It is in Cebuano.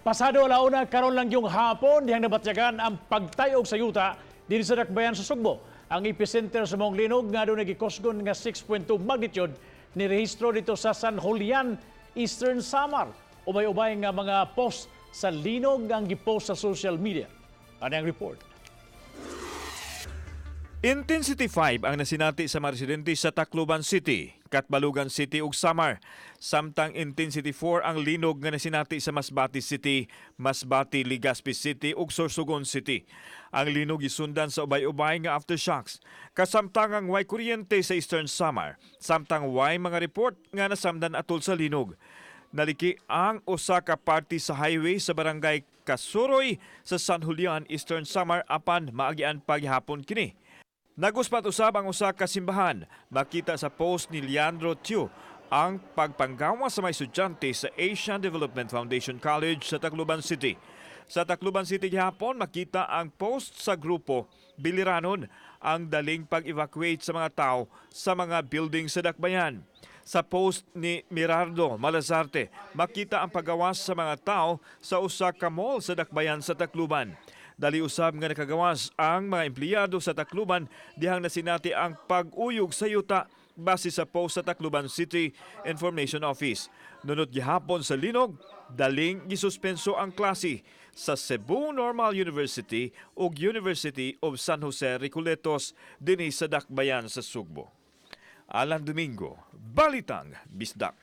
Pasado alauna karon lang yung hapon dihang nabatyagan ang pagtayog sa yuta dinhi sa dakbayan sa Sugbo. Ang epicenter sa maong linog nga dunay gikusgon nga 6.2 magnitude nirehistro dito sa San Julian, Eastern Samar. Ubay-ubay nga mga post sa linog ang gipost sa social media. Ano ang report? Intensity 5 ang nasinati sa mga residente sa Tacloban City, Catbalogan City ug Samar. Samtang intensity 4 ang linog nga nasinati sa Masbate City, Masbate, Legazpi City ug Sorsogon City. Ang linog gisundan sa ubay-ubay nga aftershocks. Kasamtangang way kuryente sa Eastern Samar, samtang way mga report nga nasamdan atol sa linog. Naliki ang usa ka parte sa highway sa barangay Kasuroy sa San Julian, Eastern Samar, apan maagian paghapon kini. Naguspat usab ang usa ka simbahan. Makita sa post ni Leandro Tiu ang pagpanggawa sa mga estudyante sa Asian Development Foundation College sa Tacloban City. Sa Tacloban City gihapon, makita ang post sa grupo Biliranon ang daling pag-evacuate sa mga tao sa mga building sa Dakbayan. Sa post ni Mirardo Malazarte, makita ang paggawas sa mga tao sa usa ka mall sa Dakbayan sa Tacloban. Dali usab nga nakagawas ang mga empleyado sa Tacloban dihang nasinati ang pag-uyog sa yuta base sa post sa Tacloban City Information Office. Nunot gihapon sa linog, daling gisuspenso ang klase sa Cebu Normal University ug University of San Jose Recoletos dinhi sa Dakbayan sa Sugbo. Alan Domingo, Balitang Bisdak.